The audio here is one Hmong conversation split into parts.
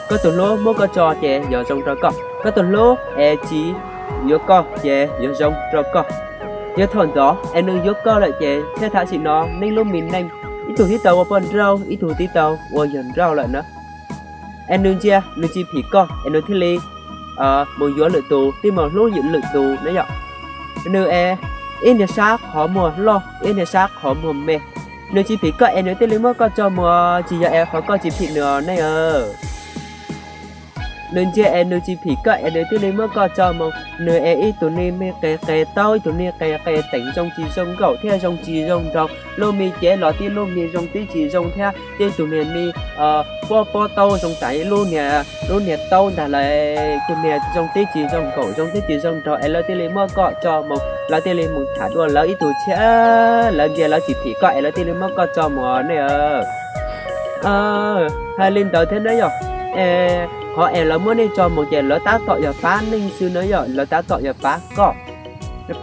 Koj tus hlub muab koj tso ces yog zoo rau koj, koj tus hlub es tsis yuav koj ces yog zoo rau koj. Yog thaum ntxov es nws yuav koj lawm ces thiaj tam sim no nej lub me neej, ib tug twb tau ua poj nrauj, ib tug twb tau ua yawg nrauj lawm na. Es nws ntsia nws tsis phim koj es nws thiaj li mus yuav lwm tus, thiaj mus hlub lwm tus na yom. Nws es ib niag sab qhov muag loj, ib niag sab qhov muag me. Nws tsis phim koj es nws thiaj li muab koj tso mus, tsis yog es qhov koj tsis phim nws nej. Nws ntsia es nws tsis phim koj es nws thiaj li muab koj tso mus. Nws es ib tug neeg me qe qe taub, ib tug neeg qe qe teem, zoo tsis zoo nkauj thiab zoo tsis zoo nraug, lub me cev los tib lub me zoo tib tsis zoo thiab, tib tug niag me pob pob taub zoo tas ib lub niag, lub niag taub ntag lawm, tus niag zoo tib tsis zoo nkauj, zoo tib tsis zoo nraug es lawv thiaj li muab koj tso mus, lawv thiaj li mus tham dua lawv ib tug tshiab, lawv ntsia lawv tsis phim koj es lawv thiaj li muab koj tso mus nej. Hais li ntawd thiab na yom, es qhov es lawv muab nej tso mus ces lawv tab tom yog pab neej xwb na yom, lawv tab tom yog pab koj,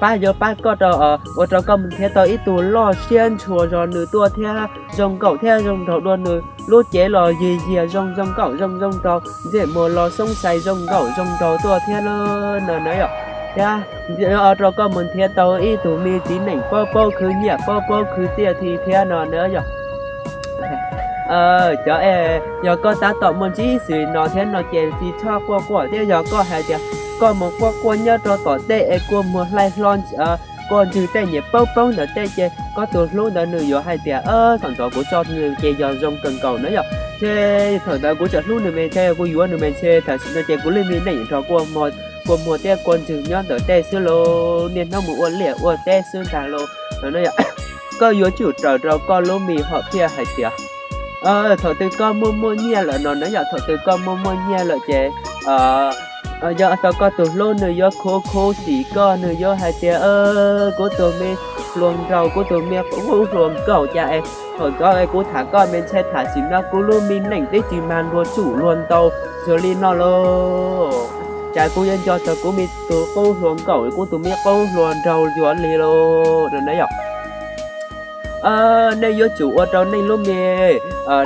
pab yuav pab koj rau, ua rau koj mus nrhiav tau ib tug loj siab ntshua zog nws tuaj thiab zoo nkauj thiab zoo nraug dua nws, lub cev los yig yiag zoo zoo nkauj zoo zoo nraug, ntsej muag los xoob xais zoo nkauj zoo nraug tuaj thiab no na yom. Thiab ua rau koj mus nrhiav tau ib tug me txiv neej paub paub khwv nyiaj paub paub khwv txiaj thiab no na yom. Cov es yog koj tab tom muaj ntsib xwm no thiab no ces tsis txhob quaj quaj thiab, yog koj hais tias koj mus quaj quaj nyob rau tom tej es kua muag hlais hlo, kua ntswg tej nyiam paub paub ntawm tej ces koj tus hlub ntawd nws yuav hais tias thaum ntxov kuv tso nws ces yog zoo kawg nkaus na yom, ntshe thaum ntawd kuv tseem hlub nws me ntshe kuv yuav nws me ntshe tam sim no ces kuv lub me neej nrog kua muag thiab kua ntswg nyob ntawm tej xwb lauj, niaj hnub mus ua liaj ua teb xwb ntag lauj no. Koj yuav tsum raws rau koj lub me hom phiaj hais tias thaum twg koj muaj muaj nyiaj lawm no na yom, thaum twg koj muaj muaj nyiaj lawm ces yog tau koj tus hlub nws yuav khuv khuv xim koj, nws yuav hais tias kuv tus me hluas nraug, kuv tus me qub hluas nkauj cas es thaum ntxov es kuv tham koj me ntshe tam sim no kuv lub me neej twb tsis mag luag tsum luag ntau zoo li no lauj. Cas kuv yuav nco txog kuv me tus qub hluas nkauj, kuv tus me qub hluas nraug yuav li lauj no na yom. Nej yuav tsum ua rau nej lub me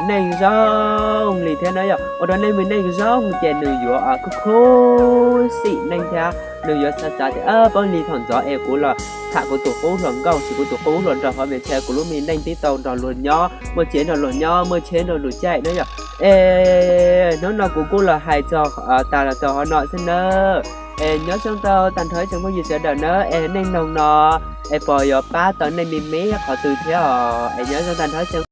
neej zoo li thiab na yom, ua rau nej me neej zoo ces nws yuav khuv khuv xim neej thiab nws yuav xav xav tias paub li thaum ntxov es kuv los tham kuv tus qub hluas nkauj, kuv tus qub hluas nraug hov me ntshe kuv lub me neej twb tau nrog luag nyob, muaj tsev nrog luag nyob, muaj tsheb nrog luag caij na yom. Es hnub no kuv kuj los hais txog tas los txog qhov no xwb nawb. Es nyob zoo tau tag nrho ib tsoom phooj ywg sawv daws nawb, es neej neeg no es puas yuav pab tau nej me me qhov twg thiab os? Es nyob zoo tag nrho ib tsoom